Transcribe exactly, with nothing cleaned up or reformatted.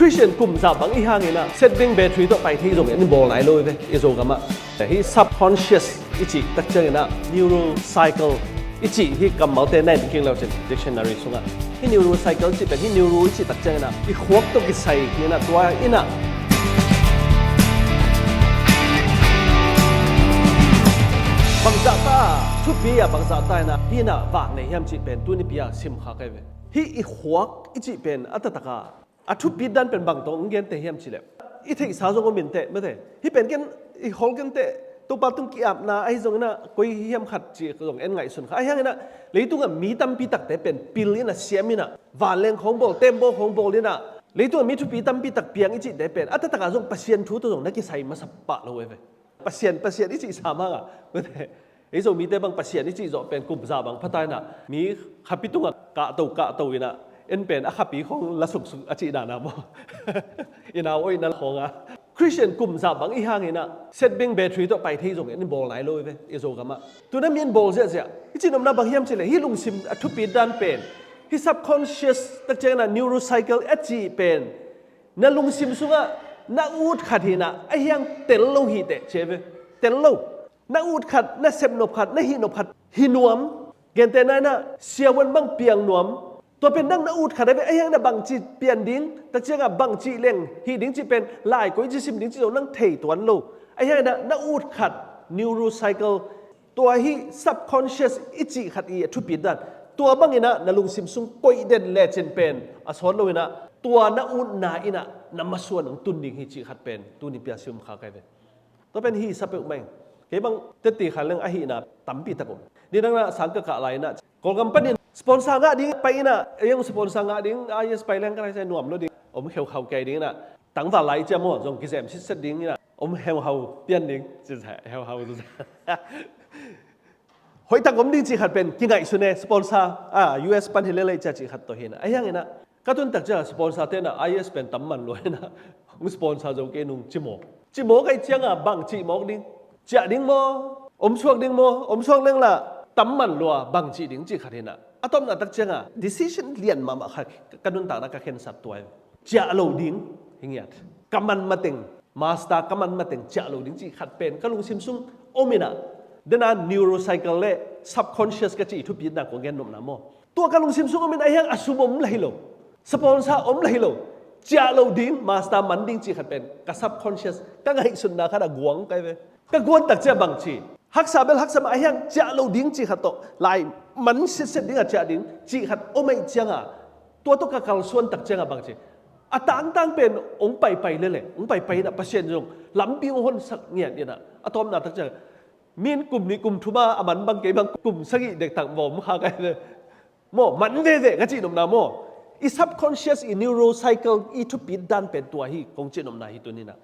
Christian kum zah bang i hang in ah setbing battery tawh pai thei zong in bawl nai lo ve i Zogam ah. Hih subconscious i cih tak ciang in ah neurocycle i cih hih kammalte na en kik le uh cin dictionary sungah hih neurocycle cih pen hih neuro i cih tak ciang in ah i khuak tawh kisai hi in ah tua in ah bangzah ta thupi a bangzah ta in ah hih in ah vak nei hiam cih pen tuni pi a sim kha kai ve. Hih i khuak i cih pen a taktak a a thupit dan pen bang tawh hong gen teh hiam cih leh i theihsa zong om in teh mate. Hih pen ken i khol ken teh Topa tung ki-apna ahi zong in ah koi hiam khat cih zong en ngaihsun kha. Ahi hang in ah leitung ah mi tampi takte pen pil in ah siam in ah vanleng khawng bawl, tembaw khawng bawl in ah leitung ah mi thupi tampi tak piang i cihte pen a taktak a zong Pasian thu tawh zong na kisai masa pah lo e ve. Pasian, Pasian i cih sam hang a mate. Ei Zomite bang Pasian i cih zawh pen kum zah bang pha ta in ah mi khapi tungah kahto kahto in ah en pen a khapi khawng la suksuk a cih dan a maw? I nau oihna khawng a Christian kum zah bang i hang in ah setbing battery tawh pai thei zong in bawl nai lo i ve i Zogam ah. Tuna mi in bawl ziahziah i cih nopna bang hiam cih leh hih lungsim a thupit dan pen hih subconscious tak ciang in ah neurocycle a cih pen na lungsim sungah na ut khat hi in ah ahi hang tel lo hi teh ci e ve. Tel lo. Na ut khat, na sep nop khat, na hih nop khat hi nuam. Gentehna in ah siavuan bang piang nuam. Tua pen nang na ut khat a ve ahi hang in ah bangci pian ding tak ciang ah bangci leng hih ding cih pen lai koi ci sim ding cih zong nang thei tuan lo. Ahi hang in ah na ut khat neurocycle tua hih subconscious i cih khat i a thupit dan tua bang in ah na lungsim sung koih den lecin pen a sawt lo in ah tua na utna in ah na masuan hong tun ding hi cih khat pen tuni pi a sim kha kai ve. Tua pen hi sa peuh mai. Kei bang teti khan leng ahihna tampi tak om. Ni dang na sang ka kah lai in ah Kawlgam panin sponsor ngah ding pai in ah ei hong sponsor ngah ding I A S pai leng ka lai sai nuam lo ding. Om kheukhau kei ding in ah tangval lai cia maw zong kizem sitset ding in ah om heuhau pian ding. Heuhau hoih tak om ding cih khat pen kingaihsun e sponsor a U S pan hi lelei cia cih khat tawh hi in ah ahi hang in ah ka tun tak ciang a sponsor te in ah I A S pen tam man lua in ah hong sponsor zo kei nung ci maw? Ci maw kai ciang a bang cih mawk ding? Ciah ding maw? Om suak ding maw? Om suak leng lah tam man lua bang cih ding cih khat hi in ah a tawpna tak ciang a decision lian mahmah khat ka nuntakna ka khensat tua hi. Ciah lo ding hi ngiat. Ka man mateng master ka man mateng ciah lo ding cih khat pen ka lungsim sung om in ah dena neurocycle le subconscious ka cih thupitna kong gen nopna maw? Tua ka lungsim sung om in ahi hang a sum om la hi lo. Sponsor om la hi lo. Ciah lo ding master man ding cih khat pen ka subconscious ka ngaihsutna khat a guang kai ve. Ka guan tak ciah bang ci haksa bel haksa mah ahi hang ciah lo ding cih khat tawh lai man sitset ding a ciah ding cih khat om aih ciang a tua tawh ka kalsuan tak ciang a bang ci a tangtang pen hong paipai lele hong paipai in ah Pasian zong lampi hong honsak ngiat in ah a tawpna tak ciang min kum nih kum thum a a man bang kei bang kum sagih dektak va om kha kai le maw man veve ka cih nopna maw? I subconscious i neurocycle i thupit dan pen tua hi kong cih nopna hi tuni in ah